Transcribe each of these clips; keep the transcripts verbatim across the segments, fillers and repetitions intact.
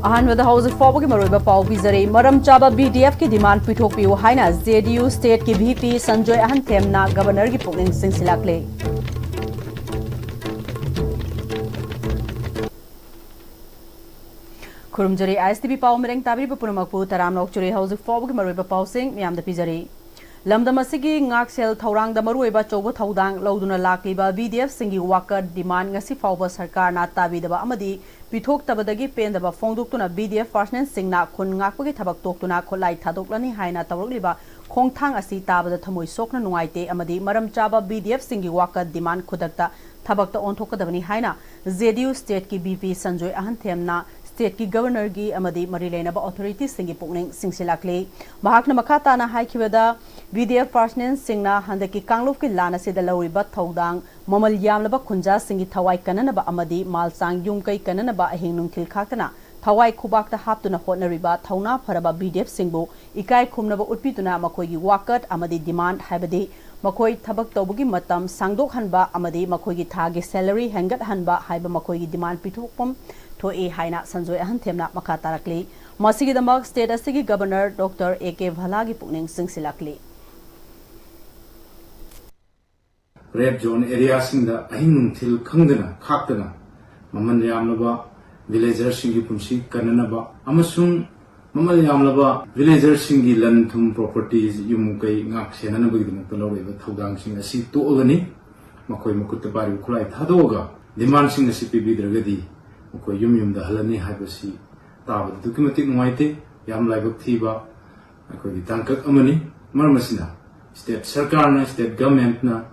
ꯑꯍꯥꯟꯕꯗ ꯍꯧꯖꯤꯛ ꯐꯥꯎꯕꯒꯤ ꯃꯔꯨꯑꯣꯏꯕ ꯄꯥꯎ ꯄꯤꯖꯔꯤ꯫ ꯃꯔꯝ ꯆꯥꯕ BDFꯀꯤ demand ꯄꯤꯊꯣꯛꯄꯤꯌꯨ ꯍꯥꯏꯅ JDU stateꯀꯤ VP ꯁꯟꯖꯣꯏ ꯑꯍꯟꯊꯦꯝꯅ Governorꯒꯤ ꯄꯨꯛꯅꯤꯡ ꯆꯤꯡꯁꯤꯜꯂꯛꯂꯤ꯫ ꯈꯨꯔꯨꯝꯖꯔꯤ꯫ ISTV ꯄꯥꯎ ꯃꯤꯔꯦꯡ ꯇꯥꯕꯤꯔꯤꯕ ꯄꯨꯝꯅꯃꯛꯄꯨ ꯇꯔꯥꯝꯅ ꯑꯣꯛꯆꯔꯤ꯫ ꯍꯧꯖꯤꯛ ꯐꯥꯎꯕꯒꯤ ꯃꯔꯨꯑꯣꯏꯕ ꯄꯥꯎꯁꯤꯡ ꯃꯤꯌꯥꯝꯗ ꯄꯤꯖꯔꯤ꯫ ꯂꯝꯗꯝ ꯑꯁꯤꯒꯤ ꯉꯥꯛꯁꯦꯜ ꯊꯧꯔꯥꯡꯗ ꯃꯔꯨꯑꯣꯏꯕ ꯑꯆꯧꯕ ꯊꯧꯗꯥꯡ ꯂꯧꯗꯨꯅ ꯂꯥꯛꯂꯤꯕ VDFꯁꯤꯡꯒꯤ ꯋꯥꯀꯠ demand ꯉꯁꯤ ꯐꯥꯎꯕ ꯁꯔꯀꯥꯔꯅ ꯇꯥꯕꯤꯗꯕ ꯑꯃꯗꯤ ꯄꯤꯊꯣꯛꯇꯕꯗꯒꯤ ꯄꯦꯟꯗꯕ ꯐꯣꯡꯗꯣꯛꯇꯨꯅ VDF personnelꯁꯤꯡꯅ ꯈꯨꯟ ꯉꯥꯛꯄꯒꯤ ꯊꯕꯛ ꯇꯣꯛꯇꯨꯅ ꯈꯨꯠꯂꯥꯏ ꯊꯥꯗꯣꯛꯂꯅꯤ ꯍꯥꯏꯅ ꯇꯧꯔꯛꯂꯤꯕ ꯈꯣꯡꯊꯥꯡ ꯑꯁꯤ ꯇꯥꯕꯗ ꯊꯃꯣꯏ ꯁꯣꯛꯅ ꯅꯨꯡꯉꯥꯏꯇꯦ ꯑꯃꯗꯤ ꯃꯔꯝ ꯆꯥꯕ VDFꯁꯤꯡꯒꯤ ꯋꯥꯀꯠ demand ꯈꯨꯗꯛꯇ ꯊꯕꯛꯇ ꯑꯣꯟꯊꯣꯛꯀꯗꯕꯅꯤ ꯍꯥꯏꯅ JDU stateꯀꯤ VP ꯁꯟꯖꯣꯏ ꯑꯍꯟꯊꯦꯝꯅ stateꯀꯤ Governorꯒꯤ ꯑꯃꯗꯤ ꯃꯔꯤ ꯂꯩꯅꯕ authorityꯁꯤꯡꯒꯤ ꯄꯨꯛꯅꯤꯡ ꯆꯤꯡꯁꯤꯜꯂꯛꯂꯤ꯫ ꯃꯍꯥꯛꯅ ꯃꯈꯥ ꯇꯥꯅ ꯍꯥꯏꯈꯤꯕꯗ, VDF personnelꯁꯤꯡꯅ ꯍꯟꯗꯛꯀꯤ ꯀꯥꯡꯂꯨꯞꯀꯤ ꯂꯥꯟ ꯑꯁꯤꯗ ꯂꯧꯔꯤꯕ ꯊꯧꯗꯥꯡ, ꯃꯃꯜ ꯌꯥꯝꯂꯕ ꯈꯨꯟꯖꯥꯁꯤꯡꯒꯤ ꯊꯋꯥꯏ ꯀꯟꯅꯅꯕ ꯑꯃꯗꯤ ꯃꯥꯜꯆꯥꯡ ꯌꯨꯝ ꯀꯩ ꯀꯟꯅꯅꯕ ꯑꯍꯤꯡ ꯅꯨꯡꯊꯤꯜ ꯈꯥꯛꯇꯅ ꯊꯋꯥꯏ ꯈꯨꯕꯥꯛꯇ ꯍꯥꯞꯇꯨꯅ ꯍꯣꯠꯅꯔꯤꯕ ꯊꯧꯅꯥ ꯐꯔꯕ VDFꯁꯤꯡꯕꯨ ꯏꯀꯥꯏ ꯈꯨꯝꯅꯕ ꯎꯠꯄꯤꯗꯨꯅ ꯃꯈꯣꯏꯒꯤ ꯋꯥꯀꯠ ꯑꯃꯗꯤ demand, ꯍꯥꯏꯕꯗꯤ ꯃꯈꯣꯏ ꯊꯕꯛ ꯇꯧꯕꯒꯤ ꯃꯇꯝ ꯁꯥꯡꯗꯣꯛꯍꯟꯕ ꯑꯃꯗꯤ ꯃꯈꯣꯏꯒꯤ ꯊꯥꯒꯤ salary ꯍꯦꯟꯒꯠꯍꯟꯕ ꯍꯥꯏꯕ ꯃꯈꯣꯏꯒꯤ demand ꯄꯤꯊꯣꯛꯐꯝ ꯊꯣꯛꯏ ꯍꯥꯏꯅ ꯁꯟꯖꯣꯏ ꯑꯍꯟꯊꯦꯝꯅ ꯃꯈꯥ ꯇꯥꯔꯛꯂꯤ꯫ ꯃꯁꯤꯒꯤꯗꯃꯛ state ꯑꯁꯤꯒꯤ Governor Doctor A K ꯚꯂꯥꯒꯤ ꯄꯨꯛꯅꯤꯡ ꯆꯤꯡꯁꯤꯜꯂꯛꯂꯤ꯫ Red zone areaꯁꯤꯡꯗ ꯑꯍꯤꯡ ꯅꯨꯡꯊꯤꯜ ꯈꯪꯗꯅ ꯈꯥꯛꯇꯅ ꯃꯃꯜ ꯌꯥꯝꯂꯕ villagerꯁꯤꯡꯒꯤ ꯄꯨꯟꯁꯤ ꯀꯟꯅꯅꯕ ꯑꯃꯁꯨꯡ ꯃꯃꯜ ꯌꯥꯝꯂꯕ villagerꯁꯤꯡꯒꯤ ꯂꯟ ꯊꯨꯝ, properties, ꯌꯨꯝ ꯀꯩ ꯉꯥꯛ ꯁꯦꯟꯅꯅꯕꯒꯤꯗꯃꯛꯇ ꯂꯧꯔꯤꯕ ꯊꯧꯗꯥꯡꯁꯤꯡ ꯑꯁꯤ ꯇꯣꯛꯑꯒꯅꯤ꯫ ꯃꯈꯣꯏ ꯃꯈꯨꯠꯇ ꯄꯥꯏꯔꯤꯕ ꯈꯨꯠꯂꯥꯏ ꯊꯥꯗꯣꯛꯑꯒ demandꯁꯤꯡ ꯑꯁꯤ ꯄꯤꯕꯤꯗ꯭ꯔꯒꯗꯤ ꯃꯈꯣꯏ ꯌꯨꯝ ꯌꯨꯝꯗ ꯍꯜꯂꯅꯤ ꯍꯥꯏꯕꯁꯤ ꯇꯥꯕꯗ ꯑꯗꯨꯛꯀꯤ ꯃꯇꯤꯛ ꯅꯨꯡꯉꯥꯏꯇꯦ꯫ ꯌꯥꯝ ꯂꯥꯏꯕꯛ ꯊꯤꯕ ꯑꯩꯈꯣꯏꯒꯤ ꯇꯥꯡꯀꯛ ꯑꯃꯅꯤ꯫ ꯃꯔꯝ ꯑꯁꯤꯅ state ꯁꯔꯀꯥꯔꯅ, state governmentꯅ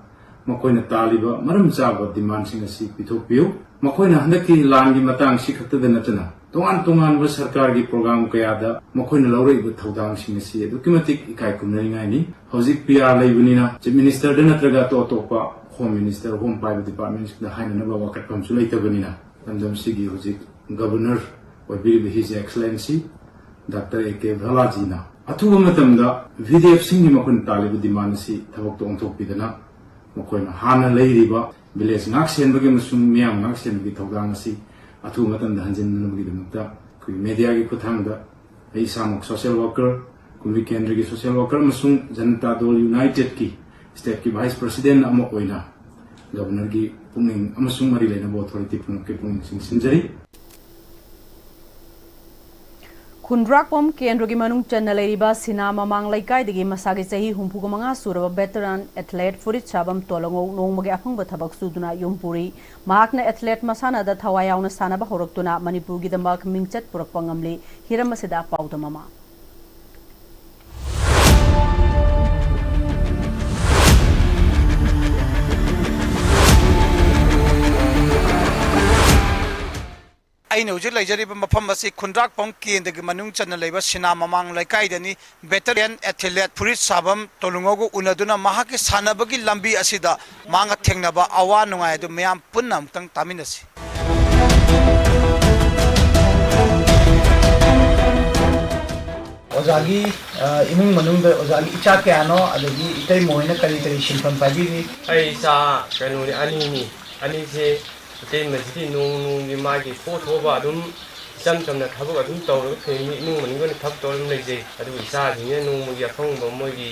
ꯃꯈꯣꯏꯅ ꯇꯥꯜꯂꯤꯕ ꯃꯔꯝ ꯆꯥꯕ demandꯁꯤꯡ ꯑꯁꯤ ꯄꯤꯊꯣꯛꯄꯤꯌꯨ꯫ ꯃꯈꯣꯏꯅ ꯍꯟꯗꯛꯀꯤ ꯂꯥꯟꯒꯤ ꯃꯇꯥꯡꯁꯤ ꯈꯛꯇꯗ ꯅꯠꯇꯅ ꯇꯣꯉꯥꯟ ꯇꯣꯉꯥꯟꯕ ꯁꯔꯀꯥꯔꯒꯤ program ꯀꯌꯥꯗ ꯃꯈꯣꯏꯅ ꯂꯧꯔꯛꯏꯕ ꯊꯧꯗꯥꯡꯁꯤꯡ ꯑꯁꯤ ꯑꯗꯨꯛꯀꯤ ꯃꯇꯤꯛ ꯏꯀꯥꯏ ꯈꯨꯝꯅꯅꯤꯡꯉꯥꯏꯅꯤ꯫ ꯍꯧꯖꯤꯛ PR ꯂꯩꯕꯅꯤꯅ Chief Ministerꯗ ꯅꯠꯇ꯭ꯔꯒ ꯑꯇꯣꯞ ꯑꯇꯣꯞꯄ Home Minister, ꯍꯣꯝ ꯄꯥꯏꯕ departmentꯁꯤꯡꯗ ꯍꯥꯏꯅꯅꯕ ꯋꯥꯀꯠꯐꯝꯁꯨ ꯂꯩꯇꯕꯅꯤꯅ, ꯂꯝꯗꯝꯁꯤꯒꯤ ꯍꯧꯖꯤꯛ Governor ꯑꯣꯏꯕꯤꯔꯤꯕ His Excellency Doctor A K ꯚꯂꯥꯖꯤꯅ ꯑꯊꯨꯕ ꯃꯇꯝꯗ VDFꯁꯤꯡꯒꯤ ꯃꯈꯣꯏꯅ ꯇꯥꯜꯂꯤꯕ demand ꯑꯁꯤ ꯊꯕꯛꯇ ꯑꯣꯟꯊꯣꯛꯄꯤꯗꯅ ꯃꯈꯣꯏꯅ ꯍꯥꯟꯅ ꯂꯩꯔꯤꯕ village ꯉꯥꯛ ꯁꯦꯟꯕꯒꯤ ꯑꯃꯁꯨꯡ ꯃꯤꯌꯥꯝ ꯉꯥꯛ ꯁꯦꯟꯕꯒꯤ ꯊꯧꯗꯥꯡ ꯑꯁꯤ ꯑꯊꯨꯕ ꯃꯇꯝꯗ ꯍꯟꯖꯤꯟꯅꯅꯕꯒꯤꯗꯃꯛꯇ ꯃꯦꯗꯤꯌꯥꯒꯤ ꯈꯨꯠꯊꯥꯡꯗ ꯑꯩ ꯏꯁꯥꯃꯛ ꯁꯣꯁꯤꯌꯦꯜ ꯋꯥꯔꯀꯔ, ꯀꯨꯝꯕꯤ ꯀꯦꯟꯗ꯭ꯔꯒꯤ ꯁꯣꯁꯤꯌꯦꯜ ꯋꯥꯔꯀꯔ ꯑꯃꯁꯨꯡ ꯖꯅꯇꯥ ꯗꯜ ꯌꯨꯅꯥꯏꯇꯦꯗꯀꯤ ꯁ꯭ꯇꯦꯠꯀꯤ ꯚꯥꯏꯁ ꯄ꯭ꯔꯁꯤꯗꯦꯟꯠ ꯑꯃ ꯑꯣꯏꯅ ꯒꯕꯔꯅꯔꯒꯤ ꯄꯨꯛꯅꯤꯡ ꯑꯃꯁꯨꯡ ꯃꯔꯤ ꯂꯩꯅꯕ ꯑꯣꯊꯣꯔꯤꯇꯤ ꯄꯨꯝꯅꯃꯛꯀꯤ ꯄꯨꯛꯅꯤꯡ ꯆꯤꯡꯁꯤꯟꯖꯔꯤ꯫ ꯈꯨꯟꯗ꯭ꯔꯥꯛꯄꯝ ꯀꯦꯟꯗ꯭ꯔꯒꯤ ꯃꯅꯨꯡ ꯆꯟꯅ ꯂꯩꯔꯤꯕ ꯁꯤꯅꯥ ꯃꯃꯥꯡ ꯂꯩꯀꯥꯏꯗꯒꯤ ꯃꯁꯥꯒꯤ ꯆꯍꯤ ꯍꯨꯝꯐꯨꯒ ꯃꯉꯥ ꯁꯨꯔꯕ ꯚꯦꯇꯔꯥꯟ ꯑꯦꯊꯂꯦꯠ ꯐꯨꯔꯤꯠ ꯁꯥꯕꯝ ꯇꯣꯂꯉꯧ ꯅꯣꯡꯃꯒꯤ ꯑꯐꯪꯕ ꯊꯕꯛ ꯁꯨꯗꯨꯅ ꯌꯨꯝ ꯄꯨꯔꯤ꯫ ꯃꯍꯥꯛꯅ ꯑꯦꯊꯂꯦꯠ ꯃꯁꯥꯟꯅꯗ ꯊꯋꯥꯏ ꯌꯥꯎꯅ ꯁꯥꯟꯅꯕ ꯍꯧꯔꯛꯇꯨꯅ ꯃꯅꯤꯄꯨꯔꯒꯤꯗꯃꯛ ꯃꯤꯡꯆꯠ ꯄꯨꯔꯛꯄ ꯉꯝꯂꯤ꯫ ꯍꯤꯔꯝ ꯑꯁꯤꯗ ꯄꯥꯎꯗꯝ ꯑꯃ꯫ ꯑꯩꯅ ꯍꯧꯖꯤꯛ ꯂꯩꯖꯔꯤꯕ ꯃꯐꯝ ꯑꯁꯤ ꯈꯨꯟꯗ꯭ꯔꯥꯛꯄꯝ ꯀꯦꯟꯗ꯭ꯔꯒꯤ ꯃꯅꯨꯡ ꯆꯟꯅ ꯂꯩꯕ ꯁꯤꯅꯥ ꯃꯃꯥꯡ ꯂꯩꯀꯥꯏꯗꯅꯤ꯫ ꯚꯦꯇꯔꯥꯟ ꯑꯦꯊꯂꯦꯠ ꯐꯨꯔꯤꯠ ꯁꯥꯕꯝ ꯇꯣꯂꯨꯉꯧꯒ ꯎꯅꯗꯨꯅ ꯃꯍꯥꯛꯀꯤ ꯁꯥꯟꯅꯕꯒꯤ ꯂꯝꯕꯤ ꯑꯁꯤꯗ ꯃꯍꯥꯛꯅ ꯊꯦꯡꯅꯕ ꯑꯋꯥ ꯅꯨꯡꯉꯥꯏ ꯑꯗꯨ ꯃꯌꯥꯝ ꯄꯨꯟꯅ ꯑꯃꯨꯛꯇꯪ ꯇꯥꯃꯤꯟꯅꯁꯤ꯫ ꯑꯣꯖꯥꯒꯤ, ꯑ, ꯏꯃꯨꯡ ꯃꯅꯨꯡꯗ ꯑꯣꯖꯥꯒꯤ ꯏꯆꯥ ꯀꯌꯥꯅꯣ, ꯑꯗꯒꯤ ꯏꯇꯩꯃ ꯍꯣꯏꯅ ꯀꯔꯤ ꯀꯔꯤ ꯁꯤꯟꯐꯝ ꯄꯥꯏꯕꯤꯔꯤ? ꯑꯩ ꯏꯆꯥ ꯀꯩꯅꯣꯅꯤ, ꯑꯅꯤꯅꯤ꯫ ꯑꯅꯤꯁꯦ ꯏꯇꯩꯃꯁꯤꯗꯤ ꯅꯣꯡ ꯅꯣꯡꯒꯤ ꯃꯥꯒꯤ ꯊꯣꯛ ꯊꯣꯛꯄ ꯑꯗꯨꯝ ꯏꯆꯝ ꯆꯝꯅ ꯊꯕꯛ ꯑꯗꯨꯝ ꯇꯧꯔꯒ ꯐꯦꯃꯤꯂꯤ ꯏꯃꯨꯡ ꯃꯅꯨꯡꯒꯤ ꯑꯣꯏꯅ ꯊꯕꯛ ꯇꯧꯔꯒ ꯑꯗꯨꯝ ꯂꯩꯖꯩ꯫ ꯑꯗꯨꯕꯨ ꯏꯆꯥꯁꯤꯡꯁꯤꯅ ꯅꯣꯡꯃꯒꯤ ꯑꯐꯪꯕ ꯃꯣꯏꯒꯤ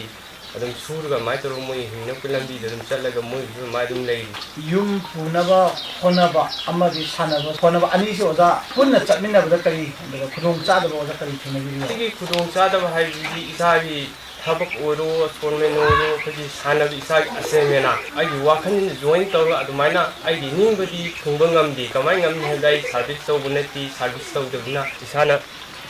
ꯑꯗꯨꯝ ꯁꯨꯔꯒ ꯑꯗꯨꯃꯥꯏꯅ ꯇꯧꯔꯒ ꯃꯣꯏ ꯍꯤꯡꯅꯕꯒꯤ ꯂꯝꯕꯤꯗ ꯑꯗꯨꯝ ꯆꯠꯂꯒ ꯃꯣꯏꯒꯤꯁꯨ ꯑꯗꯨꯃꯥꯏꯅ ꯑꯗꯨꯝ ꯂꯩꯔꯤ꯫ ꯌꯨꯝ ꯄꯨꯅꯕ ꯍꯣꯠꯅꯕ ꯑꯃꯗꯤ ꯁꯥꯟꯅꯕ ꯍꯣꯠꯅꯕ ꯑꯅꯤꯁꯤ ꯑꯣꯖꯥ ꯄꯨꯟꯅ ꯆꯠꯃꯤꯟꯅꯕꯗ ꯀꯔꯤ ꯈꯨꯗꯣꯡ ꯆꯥꯗꯕ ꯑꯣꯖꯥ ꯀꯔꯤ ꯊꯦꯡꯅꯕꯤꯔꯤꯅꯣ? ꯁꯤꯒꯤ ꯈꯨꯗꯣꯡ ꯆꯥꯗꯕ ꯍꯥꯏꯕꯁꯤꯗꯤ ꯏꯁꯥꯒꯤ ꯊꯕꯛ ꯑꯣꯏꯔꯣ, ꯁꯣꯔꯃꯦꯟ ꯑꯣꯏꯔꯣ, ꯑꯩꯈꯣꯏꯒꯤ ꯁꯥꯟꯅꯕ ꯏꯁꯥꯒꯤ ꯑꯁꯦꯡꯕꯅ ꯑꯩꯒꯤ ꯋꯥꯈꯜꯁꯤꯅ ꯖꯣꯏꯟ ꯇꯧꯔꯒ ꯑꯗꯨꯃꯥꯏꯅ ꯑꯩꯒꯤ ꯅꯤꯡꯕꯗꯤ ꯊꯨꯡꯕ ꯉꯝꯗꯦ꯫ ꯀꯃꯥꯏꯅ ꯉꯝꯅꯤ ꯍꯥꯏꯕꯗ ꯑꯩ ꯁꯥꯔꯚꯤꯁ ꯇꯧꯕ ꯅꯠꯇꯦ, ꯁꯥꯔꯚꯤꯁ ꯇꯧꯗꯕꯅꯤꯅ ꯏꯁꯥꯅ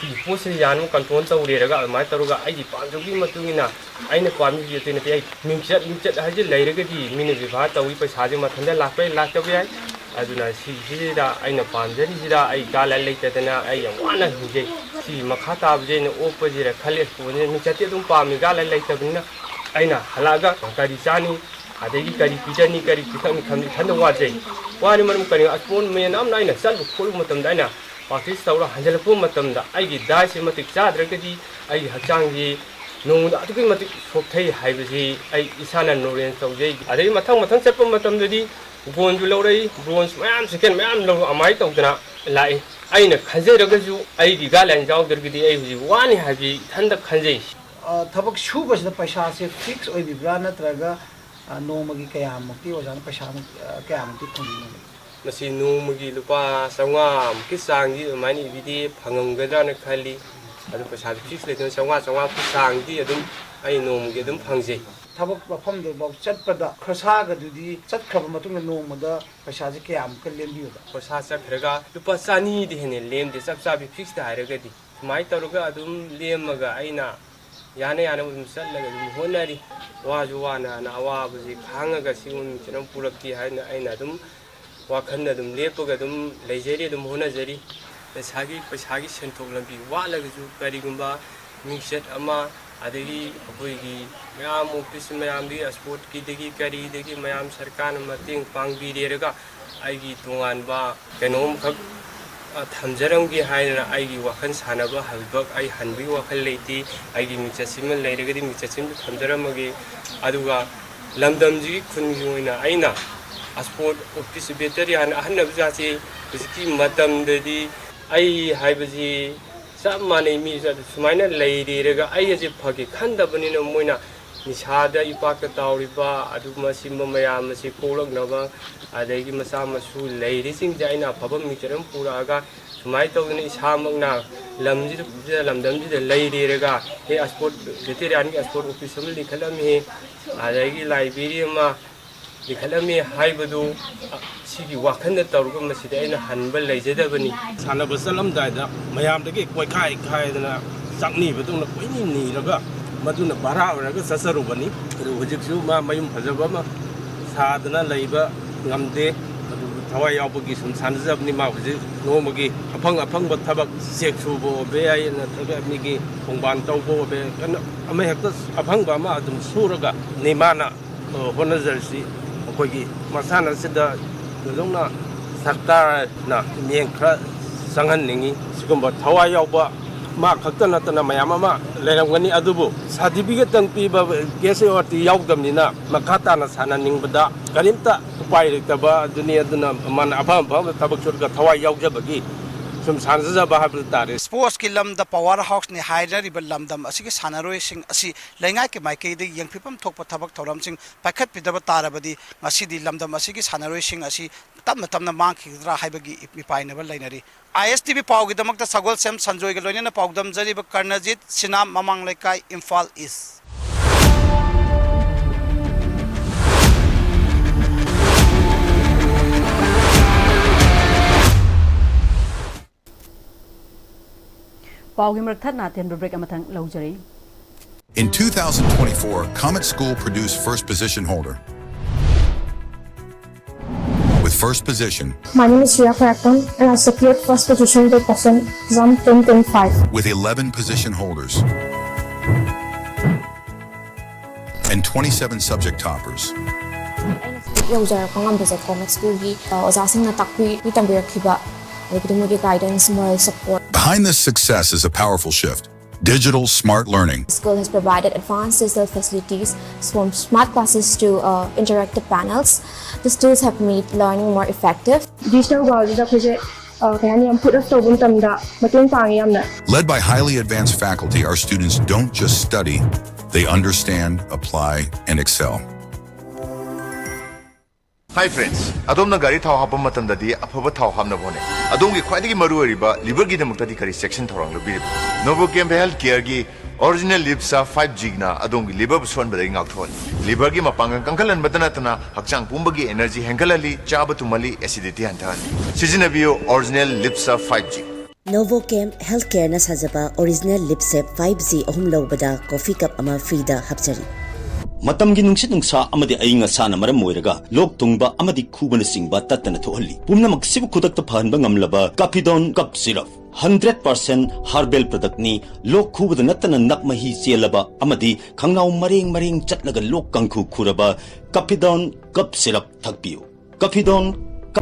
ꯁꯤꯒꯤ ꯄꯣꯠꯁꯤ ꯌꯥꯅꯕ ꯀꯟꯇ꯭ꯔꯣꯜ ꯇꯧꯔꯦꯔꯒ ꯑꯗꯨꯃꯥꯏꯅ ꯇꯧꯔꯒ ꯑꯩꯒꯤ ꯄꯥꯝꯖꯕꯒꯤ ꯃꯇꯨꯡ ꯏꯟꯅ ꯑꯩꯅ ꯄꯥꯝꯃꯤꯁꯤ ꯑꯇꯩ ꯅꯠꯇꯦ꯫ ꯑꯩ ꯃꯤꯡꯆꯠ, ꯃꯤꯡꯆꯠ ꯍꯥꯏꯁꯦ ꯂꯩꯔꯒꯗꯤ ꯃꯤꯅ ꯕꯦꯕꯥꯔ ꯇꯧꯏ, ꯄꯩꯁꯥꯁꯦ ꯃꯊꯟꯇ ꯂꯥꯛꯄ ꯌꯥꯏ, ꯂꯥꯛꯇꯕ ꯌꯥꯏ꯫ ꯑꯗꯨꯅ ꯁꯤꯁꯤꯗ ꯑꯩꯅ ꯄꯥꯝꯖꯔꯤꯁꯤꯗ ꯑꯩ ꯒꯥꯂꯥꯏ ꯂꯩꯇꯗꯅ ꯑꯩ ꯌꯥꯝ ꯋꯥꯅ ꯍꯤꯡꯖꯩ꯫ ꯁꯤꯒꯤ ꯃꯈꯥ ꯇꯥꯕꯁꯦ ꯑꯩꯅ ꯑꯣꯛꯄꯁꯤꯔ ꯈꯜꯂꯦ꯫ ꯃꯤꯡꯆꯠꯇꯤ ꯑꯗꯨꯝ ꯄꯥꯝꯃꯤ, ꯒꯥꯂꯥꯏ ꯂꯩꯇꯕꯅꯤꯅ ꯑꯩꯅ ꯍꯜꯂꯛꯑꯒ ꯀꯔꯤ ꯆꯥꯅꯤ, ꯑꯗꯒꯤ ꯀꯔꯤ ꯄꯤꯖꯅꯤ, ꯀꯔꯤ ꯄꯤꯊꯛꯅꯤ ꯈꯟꯕ ꯏꯊꯟꯗ ꯋꯥꯖꯩ꯫ ꯋꯥꯅꯤ ꯃꯔꯝ ꯀꯔꯤꯅꯣ? ꯑꯁꯣꯟ ꯃꯌꯥꯝ ꯑꯃꯅ ꯑꯩꯅ ꯆꯠꯂꯨ ꯈꯣꯠꯂꯨꯕ ꯃꯇꯝꯗ ꯑꯩꯅ ꯄ꯭ꯔꯥꯛꯇꯤꯁ ꯇꯧꯔ ꯍꯟꯖꯤꯜꯂꯛꯄ ꯃꯇꯝꯗ ꯑꯩꯒꯤ ꯗꯥꯏꯠꯁꯦ ꯃꯇꯤꯛ ꯆꯥꯗ꯭ꯔꯒꯗꯤ ꯑꯩꯒꯤ ꯍꯛꯆꯥꯡꯁꯤ ꯅꯣꯡꯃꯗ ꯑꯗꯨꯛꯀꯤ ꯃꯇꯤꯛ ꯁꯣꯛꯊꯩ ꯍꯥꯏꯕꯁꯤ ꯑꯩ ꯏꯁꯥꯅ ꯅꯣꯂꯦꯖ ꯇꯧꯖꯩ꯫ ꯑꯗꯒꯤ ꯃꯊꯪ ꯃꯊꯪ ꯆꯠꯄ ꯃꯇꯝꯗꯗꯤ ꯒꯣꯜꯁꯨ ꯂꯧꯔꯛꯏ, ꯕ꯭ꯔꯣꯟꯖ ꯃꯌꯥꯝ, ꯁꯦꯀꯦꯟ ꯃꯌꯥꯝ ꯂꯧꯔꯛ ꯑꯗꯨꯃꯥꯏꯅ ꯇꯧꯗꯅ ꯂꯥꯛꯏ꯫ ꯑꯩꯅ ꯈꯟꯖꯔꯒꯁꯨ ꯑꯩꯒꯤ ꯒꯥꯏꯗꯂꯥꯏꯟ ꯌꯥꯎꯗ꯭ꯔꯒꯗꯤ ꯑꯩ ꯍꯧꯖꯤꯛ ꯋꯥꯅꯤ ꯍꯥꯏꯕꯁꯤ ꯏꯊꯟꯇ ꯈꯟꯖꯩ꯫ ꯑ, ꯊꯕꯛ ꯁꯨꯕꯁꯤꯗ ꯄꯩꯁꯥꯁꯦ ꯐꯤꯛꯁ ꯑꯣꯏꯕꯤꯕ꯭ꯔꯥ, ꯅꯠꯇ꯭ꯔꯒ ꯑ, ꯅꯣꯡꯃꯒꯤ ꯀꯌꯥꯃꯨꯛꯇꯤ ꯑꯣꯖꯥꯅ ꯄꯩꯁꯥꯃꯨꯛ ꯑ, ꯀꯌꯥꯃꯨꯛꯇꯤ ꯐꯪꯕꯤꯕꯒꯦ? ꯃꯁꯤ ꯅꯣꯡꯃꯒꯤ ꯂꯨꯄꯥ ꯆꯥꯝꯃꯉꯥꯃꯨꯛꯀꯤ ꯆꯥꯡꯗꯤ ꯑꯗꯨꯃꯥꯏꯅ ꯏꯕꯤꯗꯦ, ꯐꯪꯉꯝꯒꯗ꯭ꯔꯥꯅ ꯈꯜꯂꯤ꯫ ꯑꯗꯨ ꯄꯩꯁꯥꯗꯨ ꯐꯤꯛꯁ ꯂꯩꯇꯅ ꯆꯥꯝꯃꯉꯥ, ꯆꯥꯝꯃꯉꯥꯒꯤ ꯆꯥꯡꯗꯤ ꯑꯗꯨꯝ ꯑꯩ ꯅꯣꯡꯃꯒꯤ ꯑꯗꯨꯝ ꯐꯪꯖꯩ꯫ ꯊꯕꯛ ꯃꯐꯝꯗꯨꯐꯥꯎ ꯆꯠꯄꯗ ꯈꯣꯔꯁꯥꯒꯗꯨꯗꯤ ꯆꯠꯈ꯭ꯔꯕ ꯃꯇꯨꯡꯗ ꯅꯣꯡꯃꯗ ꯄꯩꯁꯥꯁꯦ ꯀꯌꯥꯃꯨꯛꯀ ꯂꯦꯝꯕꯤꯕꯒꯦ? ꯈꯣꯔꯁꯥ ꯆꯠꯈ꯭ꯔꯒ ꯂꯨꯄꯥ ꯆꯅꯤꯗꯤ ꯍꯦꯟꯅ ꯂꯦꯝꯗꯦ, ꯆꯞ ꯆꯥꯕꯤ ꯐꯤꯛꯁꯇ ꯍꯥꯏꯔꯒꯗꯤ꯫ ꯁꯨꯃꯥꯏꯅ ꯇꯧꯔꯒ ꯑꯗꯨꯝ ꯂꯦꯝꯃꯒ ꯑꯩꯅ ꯌꯥꯅ ꯌꯥꯅꯕ ꯑꯗꯨꯝ ꯆꯠꯅꯕ ꯑꯗꯨꯝ ꯍꯣꯠꯅꯔꯤ꯫ ꯋꯥꯁꯨ ꯋꯥꯅ ꯑꯋꯥꯕꯁꯤ ꯈꯥꯡꯉꯒ ꯁꯤꯒꯨꯝꯕ ꯃꯤꯡꯆꯠ ꯑꯃ ꯄꯨꯔꯛꯀꯦ ꯍꯥꯏꯅ ꯑꯩꯅ ꯑꯗꯨꯝ ꯋꯥꯈꯜꯗ ꯑꯗꯨꯝ ꯂꯦꯞꯄꯒ ꯑꯗꯨꯝ ꯂꯩꯖꯔꯤ, ꯑꯗꯨꯝ ꯍꯣꯠꯅꯖꯔꯤ꯫ ꯄꯩꯁꯥꯒꯤ, ꯄꯩꯁꯥꯒꯤ ꯁꯦꯟꯊꯣꯛ ꯂꯝꯕꯤ ꯋꯥꯠꯂꯒꯁꯨ ꯀꯔꯤꯒꯨꯝꯕ ꯃꯤꯡꯆꯠ ꯑꯃ, ꯑꯗꯒꯤ ꯑꯩꯈꯣꯏꯒꯤ ꯃꯌꯥꯝ ꯑꯣꯐꯤꯁ ꯃꯌꯥꯝꯗꯒꯤ, ꯏꯁꯄꯣꯔꯠꯀꯤꯗꯒꯤ ꯀꯔꯤꯗꯒꯤ ꯃꯌꯥꯝ ꯁꯔꯀꯥꯔꯅ ꯃꯇꯦꯡ ꯄꯥꯡꯕꯤꯔꯦꯔꯒ ꯑꯩꯒꯤ ꯇꯣꯉꯥꯟꯕ ꯀꯩꯅꯣꯝꯈꯛ, ꯑ, ꯊꯝꯖꯔꯝꯒꯦ ꯍꯥꯏꯗꯅ ꯑꯩꯒꯤ ꯋꯥꯈꯜ ꯁꯥꯟꯅꯕ ꯍꯟꯕ, ꯑꯩ ꯍꯟꯕꯒꯤ ꯋꯥꯈꯜ ꯂꯩꯇꯦ꯫ ꯑꯩꯒꯤ ꯃꯤꯡꯆꯠꯁꯤꯃ ꯂꯩꯔꯒꯗꯤ ꯃꯤꯡꯆꯠꯁꯤꯃ ꯊꯝꯖꯔꯝꯃꯒꯦ꯫ ꯑꯗꯨꯒ ꯂꯝꯗꯝꯁꯤꯒꯤ ꯈꯨꯟꯒꯤ ꯑꯣꯏꯅ ꯑꯩꯅ ꯏꯁꯄꯣꯔꯠ ꯑꯣꯐꯤꯁ ꯚꯦꯇꯔꯤꯌꯥꯟ ꯑꯍꯟꯅꯕ ꯖꯥꯠꯁꯤ ꯍꯧꯖꯤꯛꯀꯤ ꯃꯇꯝꯗꯗꯤ ꯑꯩ ꯍꯥꯏꯕꯁꯤ ꯆꯞ ꯃꯥꯟꯅꯩ꯫ ꯃꯤ ꯁꯨꯃꯥꯏꯅ ꯂꯩꯔꯦꯔꯒ ꯑꯩ ꯑꯁꯤ ꯐꯒꯦ ꯈꯟꯗꯕꯅꯤꯅ ꯃꯣꯏꯅ ꯅꯤꯁꯥꯗ ꯏꯄꯥꯛꯇ ꯇꯥꯎꯔꯤꯕ ꯑꯗꯨꯒꯨꯝꯕ ꯁꯤꯒꯨꯝꯕ ꯃꯌꯥꯝ ꯑꯁꯤ ꯀꯣꯛꯂꯛꯅꯕ, ꯑꯗꯒꯤ ꯃꯆꯥ ꯃꯁꯨ ꯂꯩꯔꯤꯁꯤꯡꯁꯦ ꯑꯩꯅ ꯑꯐꯕ ꯃꯤꯡꯆꯠ ꯑꯃ ꯄꯨꯔꯛꯑꯒ ꯁꯨꯃꯥꯏꯅ ꯇꯧꯗꯅ ꯏꯁꯥꯃꯛꯅ ꯂꯝꯁꯤꯗ, ꯂꯝꯗꯝꯁꯤꯗ ꯂꯩꯔꯦꯔꯒ ꯍꯦ ꯏꯁꯄꯣꯔꯠ ꯚꯦꯇꯦꯔꯤꯌꯥꯟꯒꯤ ꯏꯁꯄꯣꯔꯠ ꯑꯣꯐꯤꯁ ꯑꯃ ꯂꯤꯡꯈꯠꯂꯝꯃꯤ, ꯑꯗꯒꯤ ꯂꯥꯏꯕ꯭ꯔꯦꯔꯤ ꯑꯃ ꯂꯤꯡꯈꯠꯂꯝꯃꯤ ꯍꯥꯏꯕꯗꯨ, ꯑ, ꯁꯤꯒꯤ ꯋꯥꯈꯜꯗ ꯇꯧꯔꯒ ꯃꯁꯤꯗ ꯑꯩꯅ ꯍꯟꯕ ꯂꯩꯖꯗꯕꯅꯤ꯫ ꯁꯥꯟꯅꯕ ꯆꯠꯂꯝꯗꯥꯏꯗ ꯃꯌꯥꯝꯗꯒꯤ ꯀꯣꯏꯈꯥꯏ ꯈꯥꯏꯗꯅ ꯆꯥꯛꯅꯤꯕꯗꯧꯅ ꯀꯣꯏꯅꯤ ꯅꯤꯔꯒ ꯃꯗꯨꯅ ꯚꯔꯥ ꯑꯣꯏꯔꯒ ꯆꯠꯆꯔꯨꯕꯅꯤ꯫ ꯑꯗꯨ ꯍꯧꯖꯤꯛꯁꯨ ꯃꯥ ꯃꯌꯨꯝ ꯐꯖꯕ ꯑꯃ ꯁꯥꯗꯅ ꯂꯩꯕ ꯉꯝꯗꯦ꯫ ꯑꯗꯨꯕꯨ ꯊꯋꯥꯏ ꯌꯥꯎꯕꯒꯤ ꯁꯨꯝ ꯁꯥꯟꯅꯖꯕꯅꯤ꯫ ꯃꯥ ꯍꯧꯖꯤꯛ ꯅꯣꯡꯃꯒꯤ ꯑꯐꯪ ꯑꯐꯪꯕ ꯊꯕꯛ, ꯆꯦꯛ ꯁꯨꯕ ꯑꯣꯏꯕ ꯌꯥꯏ, ꯅꯠꯇ꯭ꯔꯒ ꯃꯤꯒꯤ ꯈꯣꯡꯕꯥꯟ ꯇꯧꯕ ꯑꯣꯏꯕ ꯌꯥꯏ, ꯀꯩꯅꯣ ꯑꯃ ꯍꯦꯛꯇ ꯑꯐꯪꯕ ꯑꯃ ꯑꯗꯨꯝ ꯁꯨꯔꯒ ꯅꯤ ꯃꯥꯅ, ꯑ, ꯍꯣꯠꯅꯖꯔꯤꯁꯤ꯫ ꯑꯩꯈꯣꯏꯒꯤ ꯃꯁꯥꯟꯅ ꯑꯁꯤꯗ ꯊꯣꯏꯗꯣꯛꯅ ꯁꯔꯀꯥꯔꯅ ꯃꯤꯠꯌꯦꯡ ꯈꯔ ꯆꯪꯍꯟꯅꯤꯡꯉꯤ꯫ ꯁꯤꯒꯨꯝꯕ ꯊꯋꯥꯏ ꯌꯥꯎꯕ ꯃꯥ ꯈꯛꯇ ꯅꯠꯇꯅ ꯃꯌꯥꯝ ꯑꯃ ꯂꯩꯔꯝꯒꯅꯤ, ꯑꯗꯨꯕꯨ ꯁꯥꯔꯇꯤꯐꯤꯀꯦꯠꯇꯪ ꯄꯤꯕ ꯀꯦ ꯑꯦꯁ ꯑꯦ ꯑꯥꯔ ꯇꯤ ꯌꯥꯎꯗꯕꯅꯤꯅ ꯃꯈꯥ ꯇꯥꯅ ꯁꯥꯟꯅꯅꯤꯡꯕꯗ ꯀꯔꯤꯝꯇ ꯎꯄꯥꯏ ꯂꯩꯇꯕ ꯑꯗꯨꯅꯤ꯫ ꯑꯗꯨꯅ ꯃꯥꯅ ꯑꯐꯪ ꯑꯐꯪꯕ ꯊꯕꯛ ꯁꯨꯔꯒ ꯊꯋꯥꯏ ꯌꯥꯎꯖꯕꯒꯤ ꯁꯨꯝ ꯁꯥꯟꯅꯖꯕ ꯍꯥꯏꯕꯗꯨ ꯇꯥꯔꯦ꯫ ꯁ꯭ꯄꯣꯔꯠꯁꯀꯤ ꯂꯝꯗ ꯄꯋꯥꯔ ꯍꯥꯎꯁꯅꯤ ꯍꯥꯏꯅꯔꯤꯕ ꯂꯝꯗꯝ ꯑꯁꯤꯒꯤ ꯁꯥꯟꯅꯔꯣꯏꯁꯤꯡ ꯑꯁꯤ ꯂꯩꯉꯥꯛꯀꯤ ꯃꯥꯏꯀꯩꯗ ꯌꯦꯡꯐꯝ ꯊꯣꯛꯄ ꯊꯕꯛ ꯊꯧꯔꯝꯁꯤꯡ ꯄꯥꯏꯈꯠꯄꯤꯗꯕ ꯇꯥꯔꯕꯗꯤ ꯉꯁꯤꯗꯤ ꯂꯝꯗꯝ ꯑꯁꯤꯒꯤ ꯁꯥꯟꯅꯔꯣꯏꯁꯤꯡ ꯑꯁꯤ ꯇꯞꯅ ꯇꯞꯅ ꯃꯥꯡꯈꯤꯒꯗ꯭ꯔꯥ ꯍꯥꯏꯕꯒꯤ ꯃꯤꯄꯥꯏꯅꯕ ꯂꯩꯅꯔꯤ꯫ ꯑꯥꯏ ꯑꯦꯁ ꯇꯤ ꯚꯤ ꯄꯥꯎꯒꯤꯗꯃꯛꯇ ꯁꯒꯣꯜꯁꯦꯝ ꯁꯟꯖꯣꯏꯒ ꯂꯣꯏꯅꯅ ꯄꯥꯎꯗꯝꯖꯔꯤꯕ ꯀꯔꯅꯖꯤꯠ ꯁꯤꯅꯥꯝ, ꯃꯃꯥꯡ ꯂꯩꯀꯥꯏ, ꯏꯝꯐꯥꯜ ꯏꯁ꯫ ꯄꯥꯎꯒꯤ ꯃꯔꯛ ꯊꯠꯅ ꯑꯇꯦꯟꯕ ꯕ꯭ꯔꯦꯛ ꯑꯃꯇꯪ ꯂꯧꯖꯔꯤ꯫ In two thousand twenty-four, Comet School produced first position holder. With first position, My name is Shreya Khairakton, and I secured first position by percent exam twenty twenty-five. With eleven position holders and twenty-seven subject toppers. ꯑꯩꯅ ꯍꯧꯖꯤꯛ ꯌꯧꯖꯔꯛꯄ ꯉꯝꯕꯁꯦ comet ꯁ꯭ꯀꯨꯜꯒꯤ, ꯑ, ꯑꯣꯖꯥꯁꯤꯡꯅ ꯇꯥꯛꯄꯤ ꯇꯝꯕꯤꯔꯛꯈꯤꯕ, ꯑꯗꯒꯤꯗꯤ ꯃꯣꯏꯒꯤ guidance, moral support. Behind this success is a powerful shift. Digital smart learning. School has provided advanced digital facilities from smart classes to, uh, interactive panels. These tools have made learning more effective. Digital world ꯁꯤꯗ ꯑꯩꯈꯣꯏꯁꯦ, ꯑ, ꯀꯩ ꯍꯥꯏꯅꯤ, ꯌꯥꯝ put up ꯇꯧꯕ ꯃꯇꯝꯗ ꯃꯇꯦꯡ ꯄꯥꯡꯉꯦ ꯌꯥꯝꯅ꯫ Led by highly advanced faculty, our students don't just study, they understand, apply, and excel. Hi friends, ꯑꯗꯣꯝꯅ ꯒꯥꯔꯤ ꯊꯥꯎ ꯍꯥꯞꯄ ꯃꯇꯝꯗꯗꯤ ꯑꯐꯕ ꯊꯥꯎ ꯍꯥꯞꯅꯕ ꯍꯣꯠꯅꯩ꯫ ꯑꯗꯣꯝꯒꯤ ꯈ꯭ꯋꯥꯏꯗꯒꯤ ꯃꯔꯨꯑꯣꯏꯔꯤꯕ liver ꯒꯤꯗꯃꯛꯇꯗꯤ ꯀꯔꯤ ꯆꯦꯛꯁꯤꯟ ꯊꯧꯔꯥꯡ ꯂꯧꯕꯤꯔꯤꯕ? Novochem Health Care ꯒꯤ Original Liver Serve five G ꯅ ꯑꯗꯣꯝꯒꯤ liver ꯕꯨ ꯁꯣꯛꯍꯟꯕꯗꯒꯤ ꯉꯥꯛꯊꯣꯛꯍꯜꯂꯤ꯫ Liver ꯒꯤ ꯃꯄꯥꯡꯒꯜ ꯀꯟꯈꯠꯍꯟꯕꯇ ꯅꯠꯇꯅ ꯍꯛꯆꯥꯡ ꯄꯨꯝꯕꯒꯤ energy ꯍꯦꯟꯒꯠꯍꯜꯂꯤ, ꯆꯥꯕ ꯇꯨꯝꯍꯜꯂꯤ, acidity ꯍꯟꯊꯍꯜꯂꯤ꯫ ꯁꯤꯖꯤꯟꯅꯕꯤꯌꯨ Original Liver Serve five G꯫ Novochem Healthcare ꯅ ꯁꯥꯖꯕ Original Liver Serve five G ꯑꯍꯨꯝ ꯂꯧꯕꯗ coffee cup ꯑꯃ free ꯗ ꯍꯥꯞꯆꯔꯤ꯫ ꯃꯇꯝꯒꯤ ꯅꯨꯡꯁꯤꯠ ꯅꯨꯡꯁꯥ ꯑꯃꯗꯤ ꯑꯏꯪ ꯑꯁꯥꯅ ꯃꯔꯝ ꯑꯣꯏꯔꯒ ꯂꯣꯛ ꯊꯨꯡꯕ ꯑꯃꯗꯤ ꯈꯨꯕꯅꯆꯤꯡꯕ ꯇꯠꯇꯅ ꯊꯣꯛꯍꯜꯂꯤ꯫ ꯄꯨꯝꯅꯃꯛꯁꯤꯕꯨ ꯈꯨꯗꯛꯇ ꯐꯍꯟꯕ ꯉꯝꯂꯕ Cappidone Cough Syrup, hundred percent herbal product ꯅꯤ꯫ ꯂꯣꯛ ꯈꯨꯕꯗ ꯅꯠꯇꯅ ꯅꯞ ꯃꯍꯤ ꯆꯦꯜꯂꯕ ꯑꯃꯗꯤ ꯈꯪꯅꯥꯎ ꯃꯔꯦꯡ ꯃꯔꯦꯡ ꯆꯠꯂꯒ ꯂꯣꯛ ꯀꯥꯡꯈꯨ ꯈꯨꯔꯕ Cappidone Cough Syrup ꯊꯛꯄꯤꯌꯨ꯫ Cappidone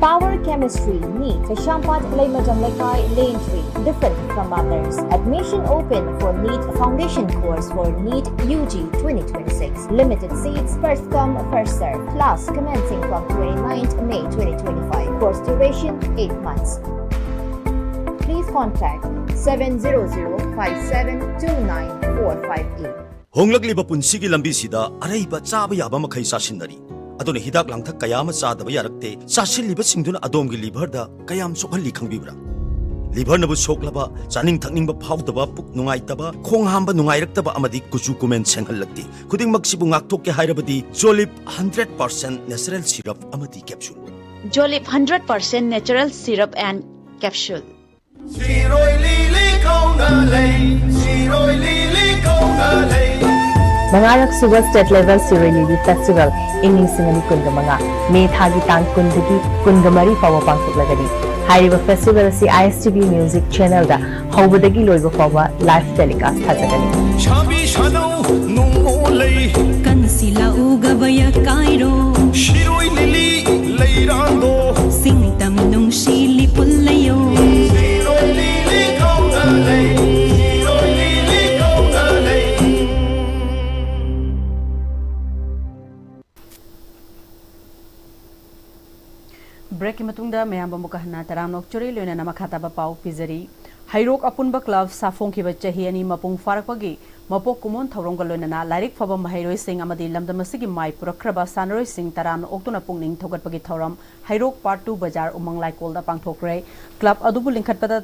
Power Chemistry, NEET, Keshwampat Leimaram Leikai, Lane three, different from others. Admission open for NEET Foundation course for NEET U G twenty twenty-six. Limited seats, first come, first serve. Class commencing from twenty-ninth May twenty twenty-five. Course duration, eight months. Please contact seven zero zero five seven two nine four five eight. ꯍꯣꯡꯂꯛꯂꯤꯕ ꯄꯨꯟꯁꯤꯒꯤ ꯂꯝꯕꯤꯁꯤꯗ ꯑꯔꯩꯕ ꯆꯥꯕ ꯌꯥꯕ ꯃꯈꯩ ꯆꯥꯁꯤꯟꯅꯔꯤ꯫ ꯑꯗꯨꯅ ꯍꯤꯗꯥꯛ ꯂꯥꯡꯊꯛ ꯀꯌꯥ ꯑꯃ ꯆꯥꯗꯕ ꯌꯥꯔꯛꯇꯦ꯫ ꯆꯥꯁꯤꯜꯂꯤꯕꯁꯤꯡꯗꯨꯅ ꯑꯗꯣꯝꯒꯤ ꯂꯤꯚꯔꯗ ꯀꯌꯥꯝ ꯁꯣꯛꯍꯜꯂꯤ ꯈꯪꯕꯤꯕ꯭ꯔꯥ? ꯂꯤꯚꯔꯅꯕꯨ ꯁꯣꯛꯂꯕ, ꯆꯥꯅꯤꯡ ꯊꯛꯅꯤꯡꯕ ꯐꯥꯎꯗꯕ, ꯄꯨꯛ ꯅꯨꯡꯉꯥꯏꯇꯕ, ꯈꯣꯡ ꯍꯥꯝꯕ ꯅꯨꯡꯉꯥꯏꯔꯛꯇꯕ ꯑꯃꯗꯤ ꯀꯨꯆꯨ ꯀꯨꯃꯦꯟ ꯁꯦꯡꯍꯜꯂꯛꯇꯦ꯫ ꯈꯨꯗꯤꯡꯃꯛꯁꯤꯕꯨ ꯉꯥꯛꯊꯣꯛꯀꯦ ꯍꯥꯏꯔꯕꯗꯤ Jolib hundred percent natural syrup ꯑꯃꯗꯤ capsule꯫ Jolib hundred percent natural syrup and capsule. ꯁꯤꯔꯣꯏ ꯂꯤꯂꯤ ꯀꯧꯅ ꯂꯩ, ꯁꯤꯔꯣꯏ ꯂꯤꯂꯤ ꯀꯧꯅ ꯂꯩ꯫ ꯃꯉꯥꯔꯛ ꯁꯨꯕ State Level Sirui Lily Festival ꯏꯪ ꯂꯤꯁꯤꯡ ꯑꯅꯤ ꯀꯨꯟꯒ ꯃꯉꯥ, ꯃꯦ ꯊꯥꯒꯤ ꯇꯥꯡ ꯀꯨꯟꯗꯒꯤ ꯀꯨꯟꯒ ꯃꯔꯤ ꯐꯥꯎꯕ ꯄꯥꯡꯊꯣꯛꯂꯒꯅꯤ꯫ ꯍꯥꯏꯔꯤꯕ festival ꯑꯁꯤ I S T V Music Channel ꯗ ꯍꯧꯕꯗꯒꯤ ꯂꯣꯏꯕ ꯐꯥꯎꯕ live telecast ꯊꯥꯖꯒꯅꯤ꯫ ꯁꯥꯕꯤ ꯁꯥꯅꯧ ꯅꯣꯡꯃꯣ ꯂꯩ, ꯀꯟꯁꯤꯜꯂꯛꯎ ꯒꯕꯌ ꯀꯥꯏꯔꯣ꯫ ꯁꯤꯔꯣꯏ ꯂꯤꯂꯤ ꯂꯩꯔꯥꯡꯗꯣ꯫ ꯁꯤꯡꯇꯝ ꯅꯨꯡꯁꯤ ꯂꯤꯄꯨꯜ ꯂꯩꯌꯣ꯫ ꯁꯤꯔꯣꯏ ꯂꯤꯂꯤ ꯀꯧꯅ ꯂꯩ, ꯁꯤꯔꯣꯏ ꯂꯤꯂꯤ ꯀꯧꯅ ꯂꯩ꯫ ꯕ꯭ꯔꯦꯛꯀꯤ ꯃꯇꯨꯡꯗ ꯃꯌꯥꯝꯕꯨ ꯑꯃꯨꯛꯀ ꯍꯟꯅ ꯇꯔꯥꯝꯅ ꯑꯣꯛꯆꯔꯤ, ꯂꯣꯏꯅꯅ ꯃꯈꯥ ꯇꯥꯕ ꯄꯥꯎ ꯄꯤꯖꯔꯤ꯫ ꯍꯩꯔꯣꯛ ꯑꯄꯨꯟꯕ ꯀ꯭ꯂꯕ ꯁꯥꯐꯣꯡꯈꯤꯕ ꯆꯍꯤ ꯑꯅꯤ ꯃꯄꯨꯡ ꯐꯥꯔꯛꯄꯒꯤ ꯃꯄꯣꯛ ꯀꯨꯝꯑꯣꯟ ꯊꯧꯔꯝꯒ ꯂꯣꯏꯅꯅ ꯂꯥꯏꯔꯤꯛ ꯐꯕ ꯃꯍꯩꯔꯣꯏꯁꯤꯡ ꯑꯃꯗꯤ ꯂꯝꯗꯝ ꯑꯁꯤꯒꯤ ꯃꯥꯏ ꯄꯨꯔꯛꯈ꯭ꯔꯕ ꯁꯥꯟꯅꯔꯣꯏꯁꯤꯡ ꯇꯔꯥꯝꯅ ꯑꯣꯛꯇꯨꯅ ꯄꯨꯛꯅꯤꯡ ꯊꯧꯒꯠꯄꯒꯤ ꯊꯧꯔꯝ ꯍꯩꯔꯣꯛ Part two ꯕꯖꯥꯔ ꯎꯃꯪ ꯂꯥꯏꯀꯣꯜꯗ ꯄꯥꯡꯊꯣꯛꯈ꯭ꯔꯦ꯫ ꯀ꯭ꯂꯕ ꯑꯗꯨꯕꯨ ꯂꯤꯡꯈꯠꯄꯗ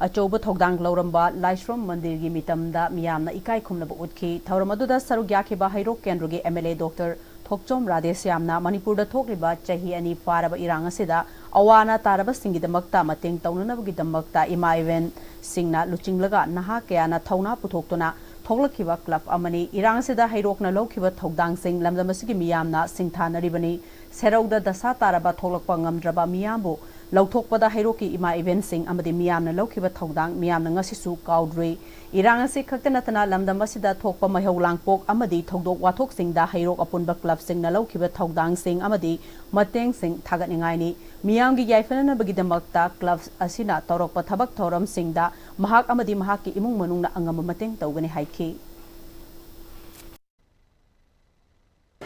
ꯑꯆꯧꯕ ꯊꯧꯗꯥꯡ ꯂꯧꯔꯝꯕ ꯂꯥꯏꯁ꯭ꯔꯣꯝ ꯃꯟꯗꯤꯔꯒꯤ ꯃꯤꯇꯝꯗ ꯃꯤꯌꯥꯝꯅ ꯏꯀꯥꯏ ꯈꯨꯝꯅꯕ ꯎꯠꯈꯤ꯫ ꯊꯧꯔꯝ ꯑꯗꯨꯗ ꯁꯔꯨꯛ ꯌꯥꯈꯤꯕ ꯍꯩꯔꯣꯛ ꯀꯦꯟꯗ꯭ꯔꯒꯤ M L A Doctor ꯊꯣꯛꯆꯣꯝ ꯔꯥꯙꯦꯁ꯭ꯌꯥꯝꯅ ꯃꯅꯤꯄꯨꯔꯗ ꯊꯣꯛꯂꯤꯕ ꯆꯍꯤ ꯑꯅꯤ ꯐꯥꯔꯕ ꯏꯔꯥꯡ ꯑꯁꯤꯗ ꯑꯋꯥ ꯑꯅꯥ ꯇꯥꯔꯕꯁꯤꯡꯒꯤꯗꯃꯛꯇ ꯃꯇꯦꯡ ꯇꯧꯅꯅꯕꯒꯤꯗꯃꯛꯇ ꯏꯃꯥ ꯏꯕꯦꯟꯁꯤꯡꯅ ꯂꯨꯆꯤꯡꯂꯒ ꯅꯍꯥ ꯀꯌꯥꯅ ꯊꯧꯅꯥ ꯄꯨꯊꯣꯛꯇꯨꯅ ꯊꯣꯛꯂꯛꯈꯤꯕ ꯀ꯭ꯂꯕ ꯑꯃꯅꯤ꯫ ꯏꯔꯥꯡ ꯑꯁꯤꯗ ꯍꯩꯔꯣꯛꯅ ꯂꯧꯈꯤꯕ ꯊꯧꯗꯥꯡꯁꯤꯡ ꯂꯝꯗꯝ ꯑꯁꯤꯒꯤ ꯃꯤꯌꯥꯝꯅ ꯁꯤꯡꯊꯥꯅꯔꯤꯕꯅꯤ꯫ ꯁꯦꯔꯧꯗ ꯗꯁꯥ ꯇꯥꯔꯕ ꯊꯣꯛꯂꯛꯄ ꯉꯝꯗ꯭ꯔꯕ ꯃꯤꯌꯥꯝꯕꯨ ꯂꯧꯊꯣꯛꯄꯗ ꯍꯩꯔꯣꯛꯀꯤ ꯏꯃꯥ ꯏꯕꯦꯟꯁꯤꯡ ꯑꯃꯗꯤ ꯃꯤꯌꯥꯝꯅ ꯂꯧꯈꯤꯕ ꯊꯧꯗꯥꯡ ꯃꯤꯌꯥꯝꯅ ꯉꯁꯤꯁꯨ ꯀꯥꯎꯗ꯭ꯔꯤ꯫ ꯏꯔꯥꯡ ꯑꯁꯤ ꯈꯛꯇ ꯅꯠꯇꯅ ꯂꯝꯗꯝ ꯑꯁꯤꯗ ꯊꯣꯛꯄ ꯃꯩꯍꯧ ꯂꯥꯡꯄꯣꯛ ꯑꯃꯗꯤ ꯊꯧꯗꯣꯛ ꯋꯥꯊꯣꯛꯁꯤꯡꯗ ꯍꯩꯔꯣꯛ ꯑꯄꯨꯟꯕ ꯀ꯭ꯂꯕꯁꯤꯡꯅ ꯂꯧꯈꯤꯕ ꯊꯧꯗꯥꯡꯁꯤꯡ ꯑꯃꯗꯤ ꯃꯇꯦꯡꯁꯤꯡ ꯊꯥꯒꯠꯅꯤꯡꯉꯥꯏꯅꯤ꯫ ꯃꯤꯌꯥꯝꯒꯤ ꯌꯥꯏꯐꯅꯅꯕꯒꯤꯗꯃꯛꯇ ꯀ꯭ꯂꯕ ꯑꯁꯤꯅ ꯇꯧꯔꯛꯄ ꯊꯕꯛ ꯊꯧꯔꯝꯁꯤꯡꯗ ꯃꯍꯥꯛ ꯑꯃꯗꯤ ꯃꯍꯥꯛꯀꯤ ꯏꯃꯨꯡ ꯃꯅꯨꯡꯅ ꯑꯉꯝꯕ ꯃꯇꯦꯡ ꯇꯧꯒꯅꯤ ꯍꯥꯏꯈꯤ꯫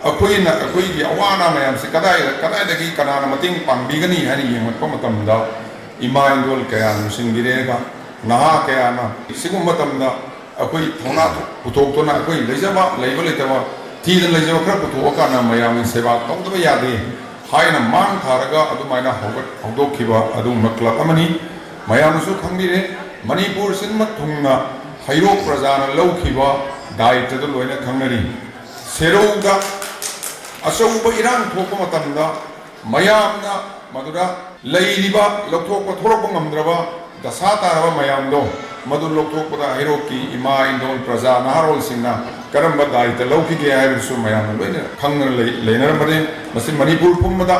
ꯑꯩꯈꯣꯏꯅ ꯑꯩꯈꯣꯏꯒꯤ ꯑꯋꯥ ꯑꯅꯥ ꯃꯌꯥꯝꯁꯤ ꯀꯗꯥꯏꯗ, ꯀꯗꯥꯏꯗꯒꯤ ꯀꯅꯥꯅ ꯃꯇꯦꯡ ꯄꯥꯡꯕꯤꯒꯅꯤ ꯍꯥꯏꯅ ꯌꯦꯡꯂꯛꯄ ꯃꯇꯝꯗ, ꯏꯃꯥ ꯏꯟꯗꯣꯜ ꯀꯌꯥ ꯂꯨꯆꯤꯡꯕꯤꯔꯦꯒ, ꯅꯍꯥ ꯀꯌꯥꯅ ꯁꯤꯒꯨꯝꯕ ꯃꯇꯝꯗ ꯑꯩꯈꯣꯏ ꯊꯧꯅꯥ ꯄꯨꯊꯣꯛꯇꯨꯅ ꯑꯩꯈꯣꯏ ꯂꯩꯖꯕ, ꯂꯩꯕ ꯂꯩꯇꯕ ꯊꯤꯗꯅ ꯂꯩꯖꯕ ꯈꯔ ꯄꯨꯊꯣꯛꯑꯀꯥꯟꯗ ꯃꯌꯥꯝꯒꯤ ꯁꯦꯕꯥ ꯇꯧꯗꯕ ꯌꯥꯗꯦ ꯍꯥꯏꯅ ꯃꯥꯡ ꯊꯥꯔꯒ ꯑꯗꯨꯃꯥꯏꯅ ꯍꯧꯒꯠ-, ꯍꯧꯗꯣꯛꯈꯤꯕ ꯑꯗꯨꯒꯨꯝꯕ ꯀ꯭ꯂꯕ ꯑꯃꯅꯤ꯫ ꯃꯌꯥꯝꯅꯁꯨ ꯈꯪꯕꯤꯔꯦ, ꯃꯅꯤꯄꯨꯔ ꯁꯤꯟꯕ ꯊꯨꯡꯅ ꯍꯩꯔꯣꯛ ꯄ꯭ꯔꯖꯥꯅ ꯂꯧꯈꯤꯕ ꯗꯥꯌꯤꯠꯇꯗꯨ ꯂꯣꯏꯅ ꯈꯪꯅꯔꯤ꯫ ꯁꯦꯔꯧꯗ ꯑꯆꯧꯕ ꯏꯔꯥꯡ ꯊꯣꯛꯄ ꯃꯇꯝꯗ ꯃꯌꯥꯝꯅ ꯃꯗꯨꯗ ꯂꯩꯔꯤꯕ ꯂꯧꯊꯣꯛꯄ ꯊꯣꯛꯂꯛꯄ ꯉꯝꯗ꯭ꯔꯕ ꯗꯁꯥ ꯇꯥꯔꯕ ꯃꯌꯥꯝꯗꯣ, ꯃꯗꯨ ꯂꯧꯊꯣꯛꯄꯗ ꯍꯩꯔꯣꯛꯀꯤ ꯏꯃꯥ ꯏꯟꯗꯣꯜ ꯄ꯭ꯔꯖꯥ ꯅꯍꯥꯔꯣꯜꯁꯤꯡꯅ ꯀꯔꯝꯕ ꯗꯥꯌꯤꯠꯇ ꯂꯧꯈꯤꯒꯦ ꯍꯥꯏꯕꯗꯨꯁꯨ ꯃꯌꯥꯝꯅ ꯂꯣꯏꯅ ꯈꯪꯗꯅ ꯂꯩ-, ꯂꯩꯅꯔꯝꯕꯅꯤ꯫ ꯃꯁꯤ ꯃꯅꯤꯄꯨꯔ ꯄꯨꯝꯕꯗ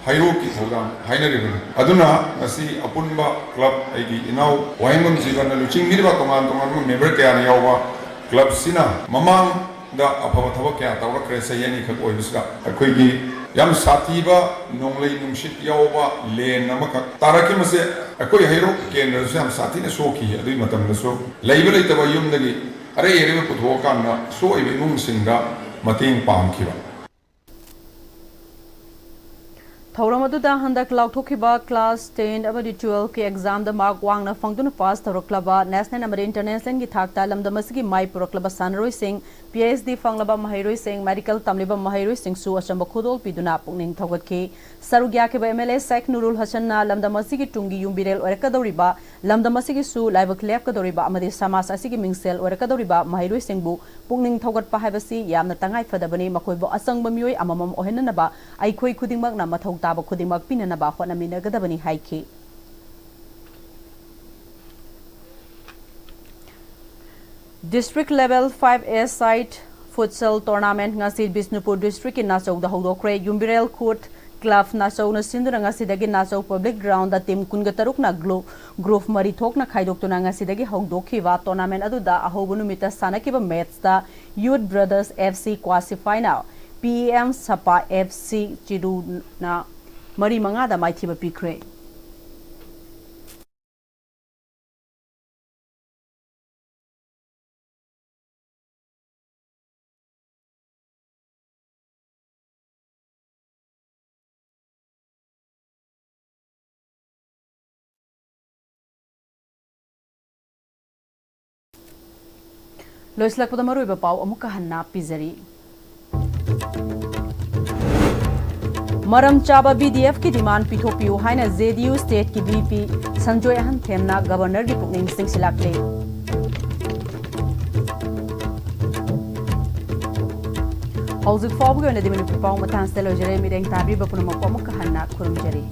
ꯍꯩꯔꯣꯛꯀꯤ ꯊꯧꯗꯥꯡ ꯍꯥꯏꯅꯔꯤꯕꯅꯤ꯫ ꯑꯗꯨꯅ ꯉꯁꯤ ꯑꯄꯨꯟꯕ ꯀ꯭ꯂꯕ, ꯑꯩꯒꯤ ꯏꯅꯥꯎ ꯋꯥꯍꯦꯡꯕꯝ ꯖꯤꯕꯟꯅ ꯂꯨꯆꯤꯡꯕꯤꯔꯤꯕ ꯇꯣꯉꯥꯟ ꯇꯣꯉꯥꯟꯕ ꯃꯦꯝꯕꯔ ꯀꯌꯥꯅ ꯌꯥꯎꯕ ꯀ꯭ꯂꯕꯁꯤꯅ ꯃꯃꯥꯡꯗ ꯑꯐꯕ ꯊꯕꯛ ꯀꯌꯥ ꯇꯧꯔꯛꯈ꯭ꯔꯦ꯫ ꯆꯍꯤ ꯑꯅꯤꯈꯛ ꯑꯣꯏꯕꯁꯤꯗ ꯑꯩꯈꯣꯏꯒꯤ ꯌꯥꯝ ꯁꯥꯊꯤꯕ ꯅꯣꯡꯂꯩ ꯅꯨꯡꯁꯤꯠ ꯌꯥꯎꯕ ꯂꯦꯟ ꯑꯃꯈꯛ ꯇꯥꯔꯛꯈꯤꯕꯁꯦ ꯑꯩꯈꯣꯏ ꯍꯩꯔꯣꯛ ꯀꯦꯟꯗ꯭ꯔꯗꯁꯨ ꯌꯥꯝ ꯁꯥꯊꯤꯅ ꯁꯣꯛꯈꯤ꯫ ꯑꯗꯨꯒꯤ ꯃꯇꯝꯗꯁꯨ ꯂꯩꯕ ꯂꯩꯇꯕ ꯌꯨꯝꯗꯒꯤ ꯑꯔꯩ ꯑꯔꯩꯕ ꯄꯨꯊꯣꯛꯑꯀꯥꯟꯗ ꯁꯣꯛꯏꯕ ꯏꯃꯨꯡꯁꯤꯡꯗ ꯃꯇꯦꯡ ꯄꯥꯡꯈꯤꯕ꯫ ꯊꯧꯔꯝ ꯑꯗꯨꯗ ꯍꯟꯗꯛ ꯂꯥꯎꯊꯣꯛꯈꯤꯕ class ten ꯑꯃꯗꯤ twelve ꯀꯤ exam ꯗ mark ꯋꯥꯡꯅ ꯐꯪꯗꯨꯅ pass ꯇꯧꯔꯛꯂꯕ national ꯑꯃꯗꯤ international ꯒꯤ ꯊꯥꯛꯇ ꯂꯝꯗꯝ ꯑꯁꯤꯒꯤ ꯃꯥꯏ ꯄꯨꯔꯛꯂꯕ ꯁꯥꯟꯅꯔꯣꯏꯁꯤꯡ, P H D ꯐꯪꯂꯕ ꯃꯍꯩꯔꯣꯏꯁꯤꯡ, medical ꯇꯝꯂꯤꯕ ꯃꯍꯩꯔꯣꯏꯁꯤꯡꯁꯨ ꯑꯆꯝꯕ ꯈꯨꯗꯣꯜ ꯄꯤꯗꯨꯅ ꯄꯨꯛꯅꯤꯡ ꯊꯧꯒꯠꯈꯤ꯫ ꯁꯔꯨꯛ ꯌꯥꯈꯤꯕ M L A ꯁꯦꯈ ꯅꯨꯔꯨꯜ ꯍꯁꯟꯅ ꯂꯝꯗꯝ ꯑꯁꯤꯒꯤ ꯇꯨꯡꯒꯤ ꯌꯨꯝꯕꯤꯔꯦꯜ ꯑꯣꯏꯔꯛꯀꯗꯧꯔꯤꯕ, ꯂꯝꯗꯝ ꯑꯁꯤꯒꯤꯁꯨ ꯂꯥꯏꯕꯛ ꯂꯦꯞꯀꯗꯧꯔꯤꯕ ꯑꯃꯗꯤ ꯁꯃꯥꯖ ꯑꯁꯤꯒꯤ ꯃꯤꯡꯁꯦꯜ ꯑꯣꯏꯔꯛꯀꯗꯧꯔꯤꯕ ꯃꯍꯩꯔꯣꯏꯁꯤꯡꯕꯨ ꯄꯨꯛꯅꯤꯡ ꯊꯧꯒꯠꯄ ꯍꯥꯏꯕꯁꯤ ꯌꯥꯝꯅ ꯇꯉꯥꯏ ꯐꯗꯕꯅꯤ꯫ ꯃꯈꯣꯏꯕꯨ ꯑꯆꯪꯕ ꯃꯤꯑꯣꯏ ꯑꯃꯃꯝ ꯑꯣꯏꯍꯟꯅꯅꯕ ꯑꯩꯈꯣꯏ ꯈꯨꯗꯤꯡꯃꯛꯅ ꯃꯊꯧ ꯇꯥꯕ ꯈꯨꯗꯤꯡꯃꯛ ꯄꯤꯅꯅꯕ ꯍꯣꯠꯅꯃꯤꯟꯅꯒꯗꯕꯅꯤ ꯍꯥꯏꯈꯤ꯫ District level five A side futsal tournament ꯉꯁꯤ ꯕꯤꯁꯅꯨꯄꯨꯔ district ꯀꯤ ꯅꯥꯆꯧꯗ ꯍꯧꯗꯣꯛꯈ꯭ꯔꯦ꯫ ꯌꯨꯝꯕꯤꯔꯦꯜ ꯈꯨꯠ Club ꯅꯥꯆꯧꯅ ꯁꯤꯟꯗꯨꯅ ꯉꯁꯤꯗꯒꯤ ꯅꯥꯆꯧ Public Ground ꯗ team ꯀꯨꯟꯒ ꯇꯔꯨꯛꯅ group, group ꯃꯔꯤ ꯊꯣꯛꯅ ꯈꯥꯏꯗꯣꯛꯇꯨꯅ ꯉꯁꯤꯗꯒꯤ ꯍꯧꯗꯣꯛꯈꯤꯕ tournament ꯑꯗꯨꯗ ꯑꯍꯧꯕ ꯅꯨꯃꯤꯠꯇ ꯁꯥꯟꯅꯈꯤꯕ match ꯇ Youth Brothers F C Kwasify ꯅ P M Sapa F C Chiru ꯅ ꯃꯔꯤ ꯃꯉꯥꯗ ꯃꯥꯏꯊꯤꯕ ꯄꯤꯈ꯭ꯔꯦ꯫ ꯂꯣꯏꯁꯤꯜꯂꯛꯄꯗ ꯃꯔꯨꯑꯣꯏꯕ ꯄꯥꯎ ꯑꯃꯨꯛꯀ ꯍꯟꯅ ꯄꯤꯖꯔꯤ꯫ ꯃꯔꯝ ꯆꯥꯕ B D F ꯀꯤ demand ꯄꯤꯊꯣꯛꯄꯤꯌꯨ ꯍꯥꯏꯅ J D U state ꯀꯤ V P ꯁꯟꯖꯣꯏ ꯑꯍꯟꯊꯦꯝꯅ Governor ꯒꯤ ꯄꯨꯛꯅꯤꯡ ꯆꯤꯡꯁꯤꯜꯂꯛꯂꯤ꯫ ꯍꯧꯖꯤꯛ ꯐꯥꯎꯕꯒꯤ ꯑꯣꯏꯅꯗꯤ ꯃꯅꯤꯄꯨꯔ ꯄꯥꯎ ꯃꯇꯥꯡꯁꯤꯗ ꯂꯣꯏꯖꯔꯦ꯫ ꯃꯤꯠꯌꯦꯡ ꯇꯥꯕꯤꯕ ꯄꯨꯝꯅꯃꯛꯄꯨ ꯑꯃꯨꯛꯀ ꯍꯟꯅ ꯈꯨꯔꯨꯝꯖꯔꯤ꯫